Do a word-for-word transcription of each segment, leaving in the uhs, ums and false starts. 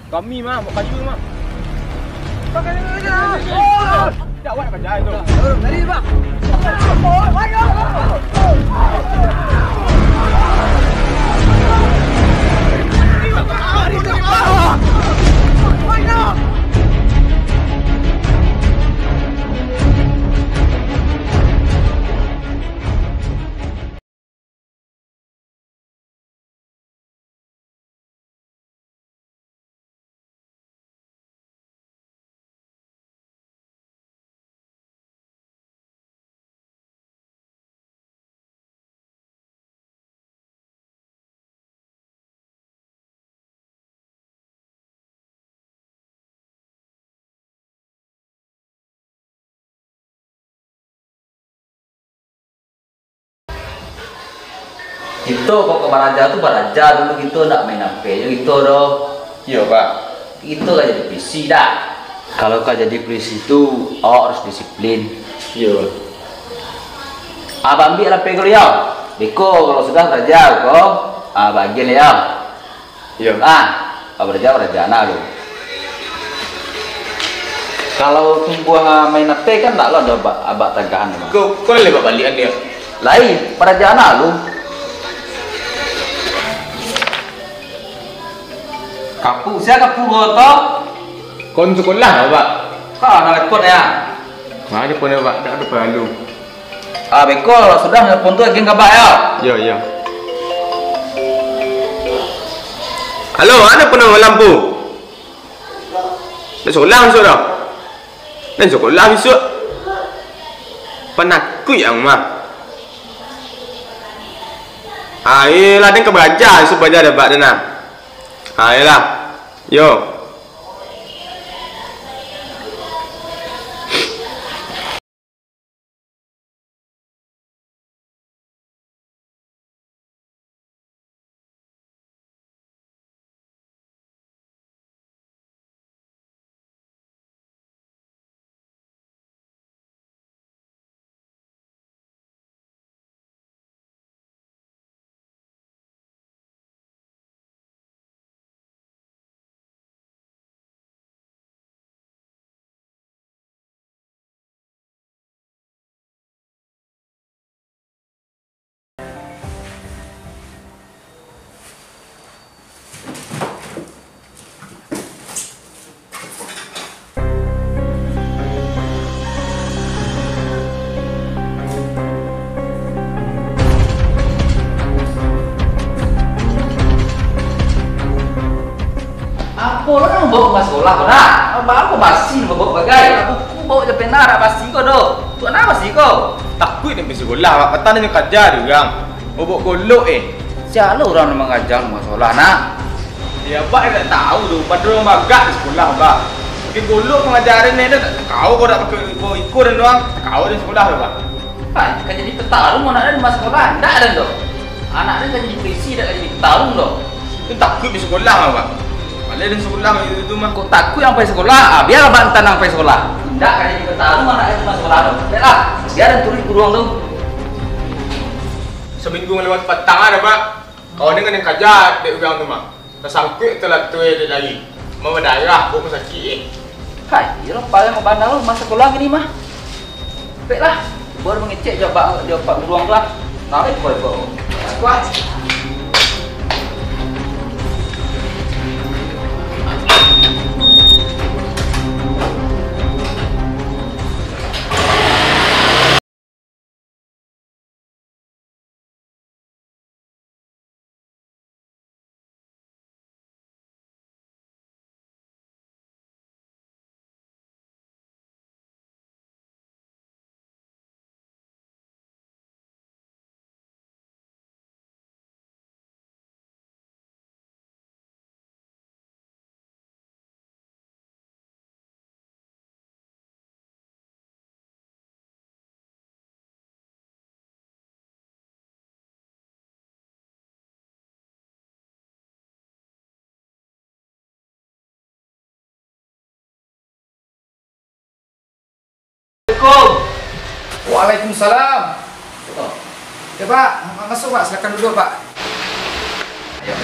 Kami mah, buat kayu mah. Pakai ni aja. Oh, dah awak nak kerja tu. Lari, Bang. Kito pokok baraja tu baraja dulu, kito ndak main H P jo kito doh. Iyo, Pak. Kito ka jadi polisi dak? Kalau ka jadi polisi tu, awak harus disiplin. Iyo. Abang ambiak H P ko, yo. Beko kalau sudah baraja ko, ah, bagian, yo. Iyo. Ah, baraja, baraja, nah, lu. Kalau tumbuah main H P kan ndak lo ado abak, abak tagahan, Bang. Ko, ko lah lewat balian dia. Lai, baraja, nah, lu. Kapu, sia kapu ko to? Kon sekolah, Bak. Ka na rekod ya? Nah, dia pun, Bak, dak ada perlu. Ah, beko, sudah nelpon tu, agiah ka Bak, yo. Yo, yo. Halo, ado penuh lampu? Dak sekolah masuk dah. Dak sekolah besok. Panakuik ang mah. Ah, iyolah, den ka baraja, besok baraja dah, Bak, dah nah. Ah, iyolah. Yo. Apo lo nan baok ka sekolah ko, nak? Baa ko basi nan baok bagai? Buku baok jo pena, dak basi ko doh. Untuak na basi ko? Takuik den pai sekolah, Bak. Patang den nyo kaja dek urang. Baok golok, eh. Sia lo urang nan mangaja ka sekolah, nak? Yo, Bak, dak tahu tu. Pado urang bagak di sekolah, Bak. Makin golok mangaja den, eh, dak takao ko dak pakai iko, iko den doang. Takao den sekolah tu, Bak. Hai, ka jadi petarung anak den mah sekolah, ndak den doh. Anak den ka jadi polisi, dak ka jadi petarung doh. Tu takuik di sekolah mah, Bak. Baliak den sekolah itu tu mah. Kok takuik ang pai sekolah? Ah, bialah Bak nan pai sekolah. Ndak ka jadi petarung anak den mah sekolah doh. Bialah, bia den turuik guru ang tu. Saminggu lewat patang ado, Bak. Kawan den ka den kaja dek urang tu mah. Tasangkuik talatoi dek lari. Mah badarah, paruik sakik, eh. Hai, iyo lah, payah mah bana lo masa sekolah kini mah. Pek lah, baru mangecek jo pak, jo pak guru ang tu lah. Tarik ko iko. Kuat. Assalamualaikum. Waalaikumsalam. Oh. Ya, Pak, ma-, masuk, Pak. Silakan duduk, Pak. Ayo.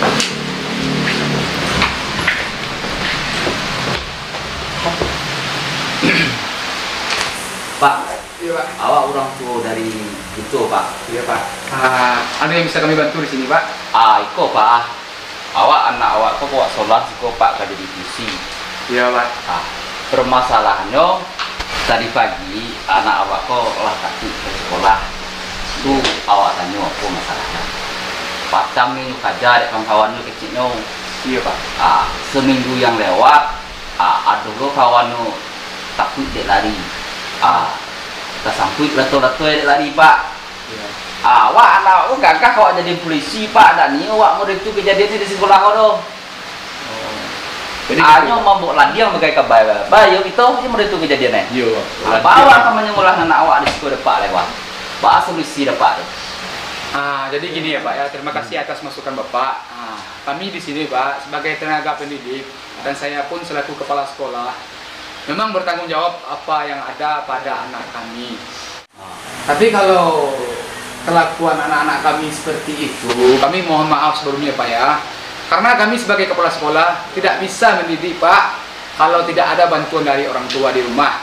Pak, Iya, Pak. Awak urang tuo dari Kuto, Pak. Iya, Pak. Ah, ado yang bisa kami bantu di sini, Pak? Ah, iko, Pak. Awak, anak awak ko bawa solar siko, Pak, ka jadi puisi. Iya, Pak. Ah, permasalahannyo, tadi pagi anak awak ko lah takuik ka sikolah. Tu awak tanyo apo masalahnyo. Pacam nyo kaja dek kawan-kawannyo keciknyo. Iya, Pak. Ah, seminggu yang lewat, ah, ado lo kawannyo takuik dek lari. Ah, tasampuik lato-lato dek lari, Pak. Iya. Ah, awak anak awak ko gagah awak jadi pulisi, Pak. Dak nio awak model tu kejadiannyo di sikolah ko doh. Oh. Jadi Anyo gitu. Mambok ladiang bagai kabai. Ba, yo kito, yo model tu kejadiannyo. Yo, Ah, ladiang. Bawa ka manyokolah anak awak di siko dek Pak lewat. Ba solusi dek Pak tu. Ah, jadi gini ya, Pak, ya. Terima kasih atas masukan Bapak. Ah, kami di sini, Pak, sebagai tenaga pendidik dan saya pun selaku kepala sekolah memang bertanggung jawab apa yang ada pada anak kami. Tapi kalau kelakuan anak-anak kami seperti itu, kami mohon maaf sebelumnya, Pak, ya. Karena kami sebagai kepala sekolah tidak bisa mendidik, Pak, kalau tidak ada bantuan dari orang tua di rumah.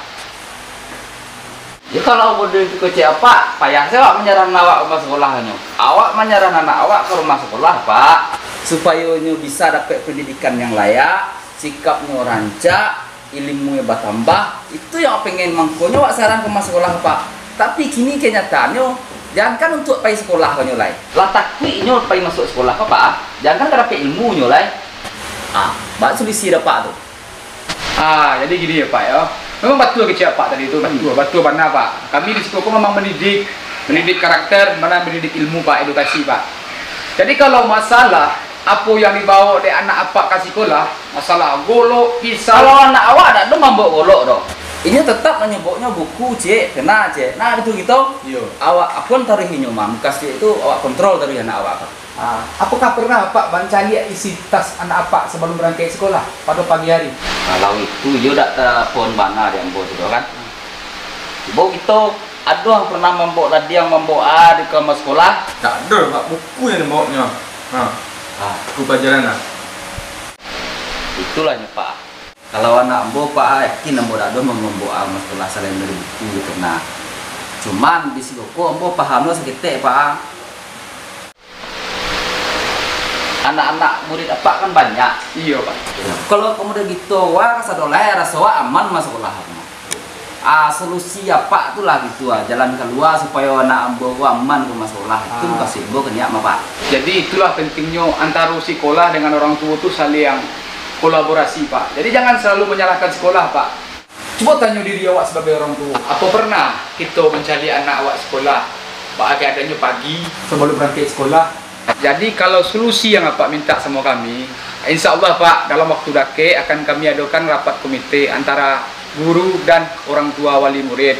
Ya, kalau model tu kecek Apak, payah se awak manyarah anak awak ka sikolah nyo. Awak manyarah anak awak ka rumah sikolah, Pak, supayo nyo bisa dapek pendidikan yang layak, sikapnyo rancak, ilmunyo batambah. Itu yang awak pengen, mangkonyo awak sarang ka rumah sikolah, Pak. Tapi kini kenyataannyo, jangankan untuak pai sikolah ka nyo lai. Lah takuik nyo pai masuak sikolah, Pak. Jangankan ka dapek ilmunyo lai. Ah, ba solusi dek Apak tu. Ah, jadi gini ya, Pak, ya. Memang batua kecek Apak tadi tu, batua, batua bana, Pak. Kami di siko ko memang mendidik, mendidik karakter, mana mendidik ilmu, Pak, edukasi, Pak. Jadi kalau masalah apo yang dibawa dek anak Apak ka sikolah, masalah golok, pisau. Kalau anak awak dak ado mambok golok doh. Inyo tetap manyebutnyo buku, cek, pena, cek. Nah, itu gitu. Iyo. Awak apun taruih inyo mah, mukasuik tu awak kontrol taruih anak awak tu. Ah, apakah pernah Apak mancaliak isi tas anak Apak sabalum barangkek sikolah pado pagi hari? Kalau itu, iyo dak tapohon bana di ambo tu doh, kan. Cubo kito, ado yang pernah mambok ladiang, mambok a di ka rumah sikolah? Dak ado, Pak, buku yang dibawaknyo. Ha. Ah. Buku pelajaran, nah. Itulah nyo, Pak. Kalau anak ambo, Pak, yakin ambo dak ado mambok a ka rumah sikolah salain dari buku gitu, nah. Cuman di siko ko ambo pahamnyo saketek, Pak. Anak-anak murid Apak kan banyak. Iyo, Pak. Kalau kamudian gitu, wah, kasadonyo lai, raso wak aman masuak sikolah. Ah, solusi Apak tu lah gitu ah, jalan kalua supayo anak ambo ko aman ka rumah sikolah. Itu Ah. mukasuik ambo kaniak mah, Pak. Jadi itulah pentingnyo antaro sikolah dengan orang tuo tu saling kolaborasi, Pak. Jadi jangan selalu menyalahkan sikolah, Pak. Cubo tanyo diri awak sabagai orang tuo, apo pernah kito mancaliak anak awak sikolah, baa keadaannyo pagi sabalum barangkek sikolah? Jadi, kalau solusi yang Apak mintak samo kami, insya Allah, Pak, dalam waktu dakek akan kami adokan rapat komite antara guru dan orang tua wali murid.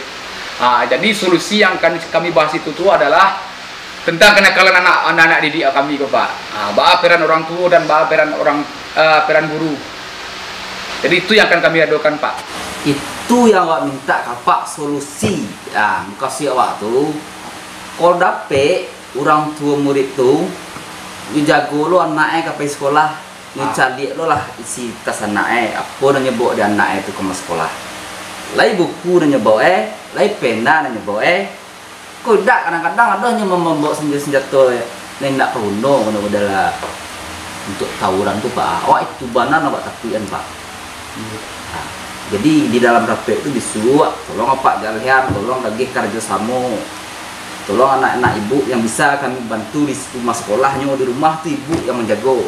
Ah, jadi, solusi yang akan kami bahas itu tu adalah tentang kenakalan anak, anak-anak didik kami ko, Pak. Ah, baa peran orang tuo dan baa peran orang, ah, peran guru. Jadi, itu yang akan kami adokan, Pak. Itu yang awak mintak ka Apak solusi. Ah, mukasuik awak tu, kalau dapek urang tuo murid tu, nyo jago lo anak e ka pai sikolah, nyo Ah. caliak lo lah isi tas anak e, apo nan nyo bawok di anak e tu ka rumah sikolah. Lai buku nan nyo bawok e, lai pena nan nyo bawok e. Ko indak, kadang-kadang ado nyo mambawok senja-, senjato nan indak baguno, model-model untuak tawuran tu, Pak. Awak itu bana nan awak takuikan, Pak. Nah, jadi di dalam rapek tu bisuak, tolong Apak galian, tolong tagih karajo samo. Tolong anak-anak ibu yang bisa kami bantu di rumah sekolahnyo, di rumah tu ibu yang manjago.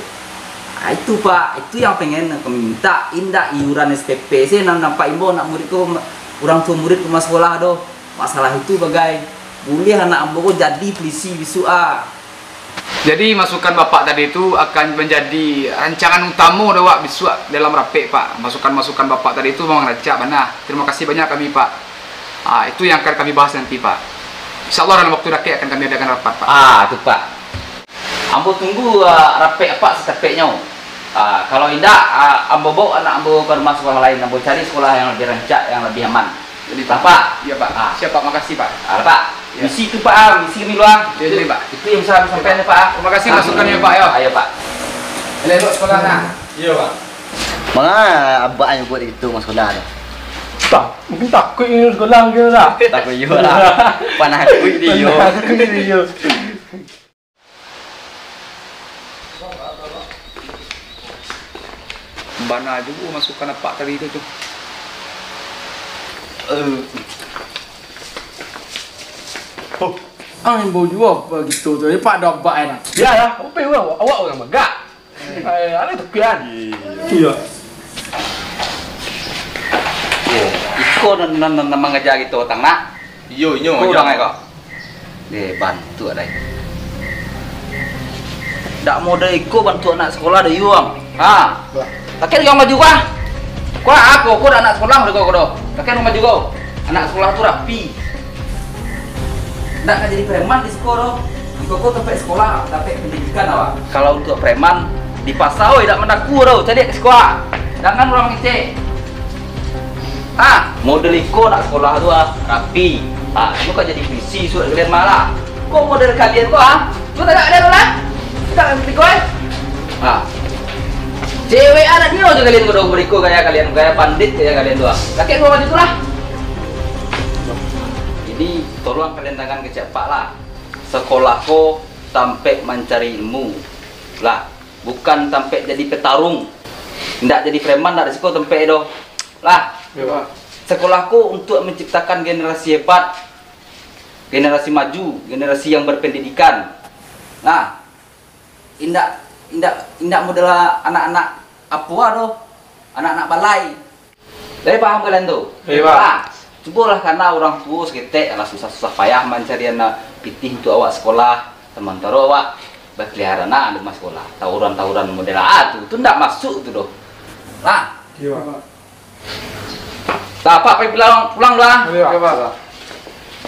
Ah, itu, Pak, itu yang pengen kami minta. Indak iuran S P P se nan Apak imbau anak murid ko, urang tuo murid ka rumah sekolah doh. Masalah itu bagai. Buliah anak ambo ko jadi pulisi bisuak, ah. Jadi, masukan Bapak tadi tu akan manjadi rancangan utamo dek awak bisuak dalam rapek, Pak. Masukan-masukan Bapak tadi tu memang rancak bana. Terima kasih banyak kami, Pak. Ah, itu yang akan kami bahas nanti, Pak. Insya Allah dalam waktu dakek akan kami adakan rapat, Pak. Ah, tu, Pak. Ambo tunggu, ah, rapek Apak sacapeknyo. Ah, kalau indak, ah, ambo bawa anak ambo ka rumah sekolah lain, ambo cari sekolah yang lebih rancak, yang lebih aman. Jadi, Pak. Pak. Iya, Pak. Ah. Siap, Pak. Makasih, Pak. Ah, Pak. Iya. Misi tu, Pak, ah, misi kami luar. Iya, jadi, Pak. Itu yang bisa kami sampaikan, Pak, ah. Terima kasih masukannya, Pak, ya. Ayo, Pak. Elok sekolah, nah. Iya, Pak. Manga abak yang buat itu, Mas Konar? Tak, mungkin takuik ni sekolah mungkin tak? Takuik juga lah. Panah takuik dia. Panah takuik dia. Bana juo masukan apak tadi tu, tu. Eh. Oh, ang imbau juo apo gitu tu. Dia pak ado abak ai nah. Bialah, apo urang awak, awak urang bagak. Eh, ado tu kan. Iyo. Oh, iko nan, nan, nan, nan mangaja kito tang nak. Iyo, inyo. Ko urang ai ko. Deh, bantuak dai. Dak model iko bantuak anak sekolah deh, Yuang. Ha. Lah. Takkan Yuang maju kah? Kau ako, kau dak anak sekolah model ko, ko doh. Takkan Yuang maju kau. Anak sekolah tu rapi. Dak ka jadi preman di siko doh. Iko ko tampek sekolah, tampek pendidikan awak. Kalau untuak preman, di pasa oi dak mandaku doh, caliak ka siko. Jangan urang mangecek. Ah, model iko nak sekolah tu ah, rapi. Ah, iko ka jadi polisi surat kalian malah. Ko model kalian ko ah, tu tagak kalian tu lah. Kita kan tigo eh. Ah. Cewek anak nyo je kalian ko dong, model iko gaya kalian, gaya bandit gaya kalian tu ah. Kakek ko macam tu lah. Jadi, tolong kalian tangan kecek apak lah. Sekolah ko tampek mancari ilmu. Lah, bukan tampek jadi petarung. Ndak jadi preman, ndak di siko tampek doh. Lah, Yo, Pak. Sekolah ko untuak menciptakan generasi hebat, generasi maju, generasi yang berpendidikan. Nah, indak, indak, indak model anak-anak apo doh, anak-anak balai. Jadi paham kalian tu? Iyo, Pak. Nah, cubolah kana urang tuo saketek, alah susah-susah payah mancari anak pitih untuak awak sekolah, samantaro awak bakeliaran nak di rumah sekolah. Tawuran-tawuran model a tu, tu ndak masuk tu doh. Nah. Iyo, Pak. Dah, Pak, pai pulang, pulang dulu, ah. Iyo, Pak. Iyo, Pak.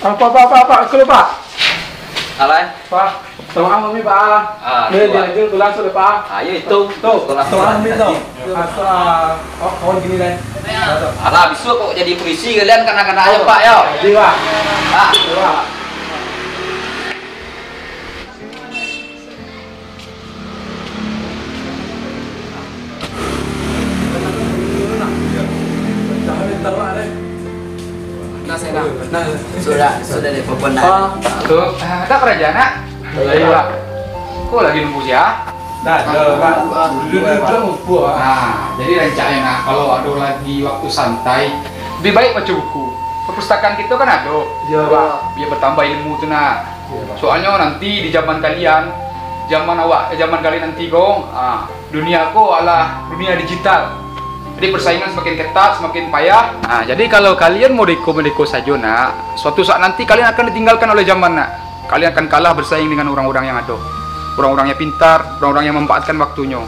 Ah, Pak, Pak, Pak, Pak, aku lupa. Alai. Pak, sama kami, Pak. Ah, Ni tu, dia Pak. Aja pulang sudah, Pak. Ah, yo, itu. Tuh, Sekolah tuh, sekolah. Amin, tuh. Asal, oh, kawan gini, deh. Alah, besok kok jadi polisi kalian, kanak-kanak aja, Pak, yo. Jadi, Pak. Ah. Jadi, Pak. Nah, saya nak. Nah, sudah, sudah deh, pokoknya. Ah, tu, ah, tak kerja, nak? Iya, Pak. Kok lagi nunggu sia? Nah, dah, Pak. Dulu, dulu, dulu, lupa, Pak. Nah, jadi rancaknya, nak, kalau ada lagi waktu santai, lebih baik baca buku. Perpustakaan kita kan ada. Iya, Pak. Biar bertambah ilmu tu, nak. Iya, Pak. Soalnya nanti di zaman kalian, zaman awak, eh, zaman kalian nanti ko, ah, dunia ko adalah dunia digital. Jadi persaingan semakin ketat, semakin payah. Ah, jadi kalau kalian modeko-modeko sajo, nak, suatu saat nanti kalian akan ditinggalkan oleh zaman, nak. Kalian akan kalah bersaing dengan orang-orang yang ada. Orang-orang yang pintar, orang-orang yang memanfaatkan waktunya.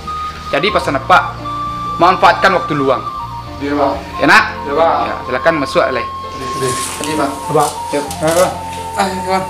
Jadi pesan apak, manfaatkan waktu luang. Iya, Pak. Ya, nak? Iya, Pak. Ya, silakan masuk, Alai. Iya, Pak. Iya, Pak. Yuk. Ayo, Pak. Ah, iya, Pak.